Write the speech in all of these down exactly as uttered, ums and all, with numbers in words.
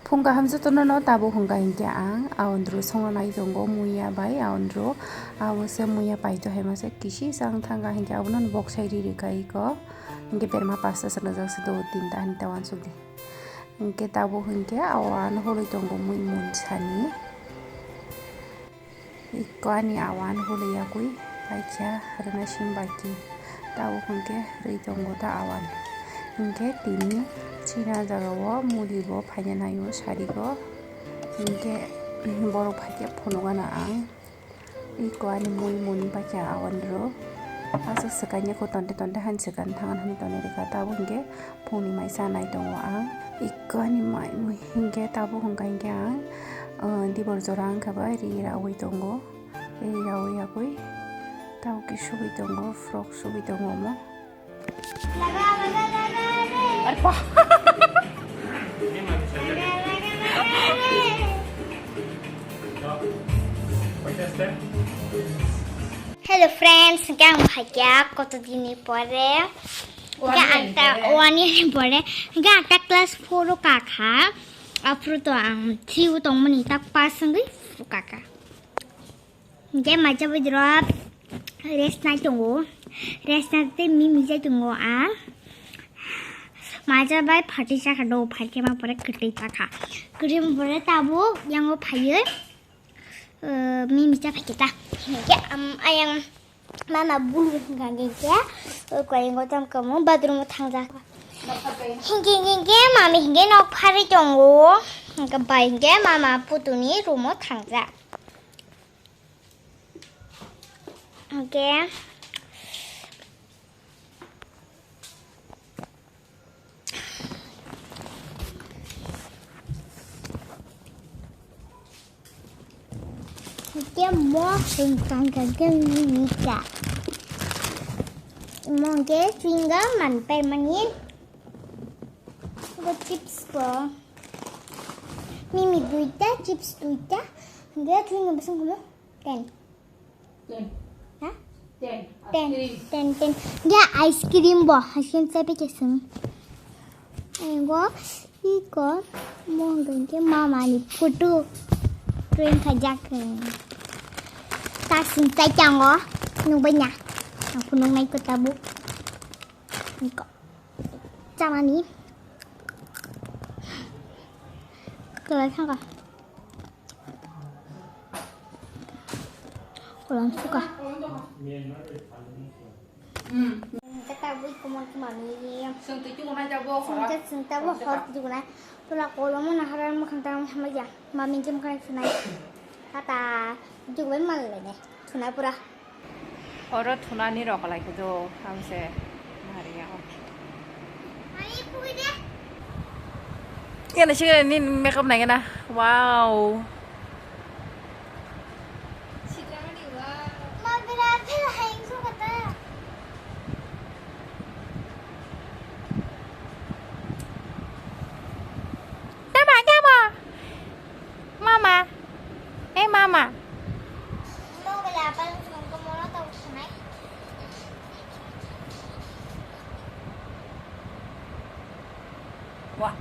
Phung kaham jotono no tabuk hwnkha hinkhe ang aondro songna nai tongo muya bai aondro abo se muya paito hai masa kisi chang thangkha hinkhe abono boksai ri rwkha iko hinkhe berma pasta se nojak se do tinta hinta wansuk di hinkhe tabuk hinkhe awan holoi tongo mui mun sani. Ikko ani awan huli yagwi paikha rwna sim baki. Tabuk hwnkhe rwi tongo ta awan. Hinkhe tini chini jagao muli bo phaina naio sarigo. Hinkhe borok phaikhe phunukgana ang. Ikko ani mui muni paikha awan rw. Aswk swkang ya kho tonte tonte han swkang thangan hwnwi tonwi rwkha. Tabuk hinkhe phungni mai chanai tongo ang. Ikko ani mai mui hinkhe tabuk hwnkha hinkhe ang, ah, dibor jora wngkha bai ri raui tongo. Ri raui yagwi tabuk khe subui tongo, frok subui tongo omo. Hello friends, hingke ang phaikha koto dini pore. Hingke ang ta one year ni pore. Hingke ang ta class four o kakha. Aphuru to ang three o tongmani ta pass wngwi kakha. Hingke macha bwdrop rest nai tongo. Rest nai tei mimi jai tongo ang. Macha bai phatwi chakha do, phaikhe ma pore kwtwi chakha. Kwtwi ma pore tabuk yango phaiwi. Eh, mimi cha phaikhe ta. Hingke, am, ayang mama bulu hingka hingke, eh, koyeng gotam kamo bathroom o thangjak. Hingke, hingke, mami hingke nok phari tongo. Hingke bai hingke mama putuni room o thangjak. Hingke. Hingke mo hingkang kang kang ni ka. Mo hingke chewing gum man pai mani. Bo chips bo. Mimi duita, chips duita. Hingke chewing gum besong kulo. Ten. Ten. Ha? Ten. Ten. Ice cream. Ten, ten. Ya, ice cream bo. Hasin sabi kesung. Ego, iko, mo hingke mama ni photo. Train kajak. Ta sing tai chango. Nung banya. Aku nung nai ko tabu. Iko. Chamani. Kelai thangka. Kolam suka. Kata bui kumon kumon ni. Sengke sengta bo hor juguna. Pula kolomo na haran mo khanta mo hamaja. Mami jem kai sunai. Kata jugubai mal le ne. Sunai pura. Oro thunani rok lai kudu hamse nariya. Kena sih ni makeup nai kena. Wow. Tama, tama. Mama. Eh, mama. Wah.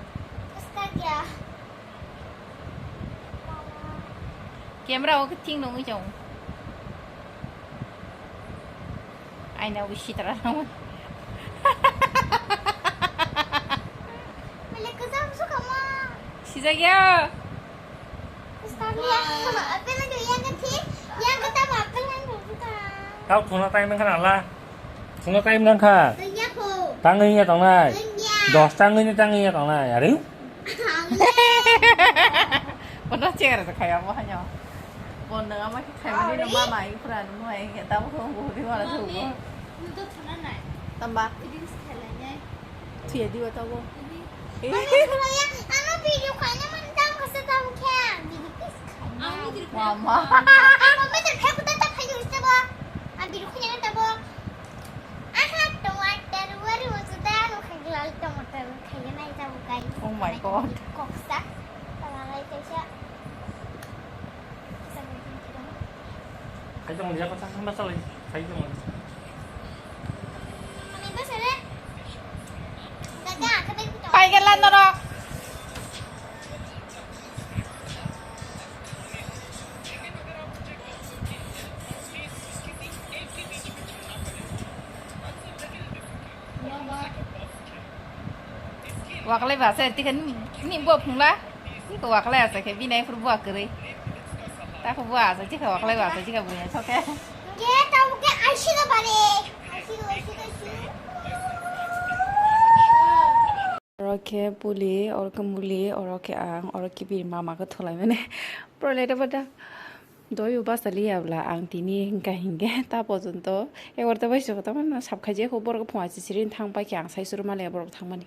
Camera o kething nungwi chong. Aina wi sitra nang. Sijak ya. Tau thuna time nang khana la. Thuna time nang kha. Tangwi ya tongnai. Dos tangwi ni tangwi ya tongnai. Ari? Bono chair se khaya bo hanyo. Bono ama khe khaimani no mama ipra no mai khe tamo ko bo di wala so bo. Tamba. Thuya diwa tabo. Ano video khaina man tamo kasa tamo khe. Mama. Ano video khaina tabo. Ang video khaina tabo. Aha, tomato, waru, sudah, anu, kagilal, tomato, kagilal, tahu, guys. Oh my God. Koksa, tamalai, kaisa. Kaisa mo dia kota, hamba salai, kaisa mo. Kami ba sale. Daga, kami. Pai gela norok. Waklai ba se tikha ni, ni bo phungla. Ni ko waklai asa khe bini phuru bo kwrwi. Ta ko bo asa tikha waklai ba asa tikha buya soke. Ke ta ke aisi da bare. Aisi do aisi do aisi. Oro khe puli, oro khe muli, oro khe ang, oro khe bini mama khe thulai mani. Pura le da bada. Doi o basa liya bla ang tini hingka hingke ta pojonto egarota bai soko tamo sab khaijak kho borok phunga chichiri thang pai khe ang sai suru maliya borok thangmani.